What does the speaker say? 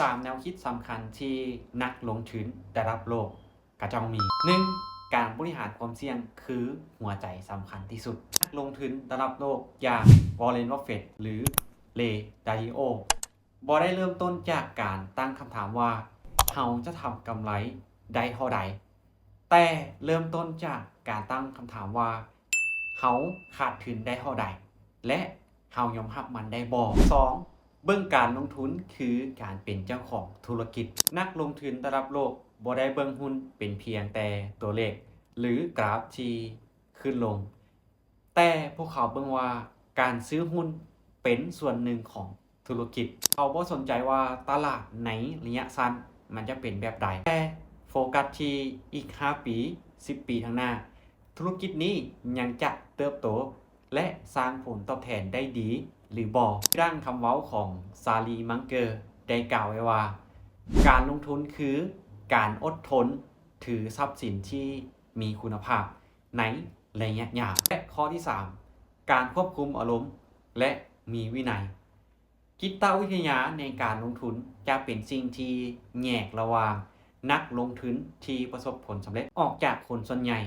ສາມແນວຄິດສຳຄັນທີ່ນັກລົງທຶນລະດັບໂລກ ຂະເຈົ້າມີ ໜຶ່ງ ການບໍລິຫານຄວາມສ່ຽງຄືຫົວໃຈສຳຄັນທີ່ສຸດ. ນັກລົງທຶນລະດັບໂລກຢ່າງ Warren Buffett ຫຼື Ray Dalio ບໍ່ໄດ້ເລີ່ມຕົ້ນຈາກການຕັ້ງຄຳຖາມວ່າ ເຮົາຈະທຳກຳໄລໄດ້ເທົ່າໃດ, ແຕ່ເລີ່ມຕົ້ນຈາກການຕັ້ງຄຳຖາມວ່າ ເຮົາຂາດທຶນໄດ້ເທົ່າໃດ ແລະ ເຮົາຍອມຮັບມັນໄດ້ບໍ່? ສອງ ເບິ່ງການລົງທຶນຄືການເປັນເຈົ້າຂອງທຸລະກິດ. ນັກລົງທຶນລະດັບໂລກບໍ່ໄດ້ເບິ່ງຫຸ້ນເປັນພຽງແຕ່ຕົວເລກ ຫຼື ກຣາຟທີ່ຂຶ້ນລົງ, ແຕ່ພວກເຂົາເບິ່ງວ່າການຊື້ຫຸ້ນເປັນສ່ວນໜຶ່ງຂອງທຸລະກິດ. ເຂົາບໍ່ສົນໃຈວ່າຕະຫຼາດໃນໄລຍະສັ້ນມັນຈະເປັນແບບໃດ, ແຕ່ໂຟກັສທີ່ອີກຫ້າປີ ສິບປີຂ້າງໜ້າ ທຸລະກິດນີ້ຍັງຈະເຕີບໂຕ ແລະ ສ້າງຜົນຕອບແທນໄດ້ດີຫຼືບໍ່. ດັ່ງຄຳເວົ້າຂອງ Charlie Munger ໄດ້ກ່າວໄວ້ວ່າ ການລົງທຶນຄືການອົດທົນຖືຊັບສິນທີ່ມີຄຸນນະພາບໃນໄລຍະຍາວ. ແລະ ຂໍ້ທີສາມ ການຄວບຄຸມອາລົມ ແລະ ມີວິໄນ. ຈິດຕະວິທະຍາໃນການລົງທຶນຈະເປັນສິ່ງທີ່ແຍກລະຫວ່າງນັກລົງທຶນທີ່ປະສົບຜົນສຳເລັດອອກຈາກຄົນສ່ວນໃຫຍ່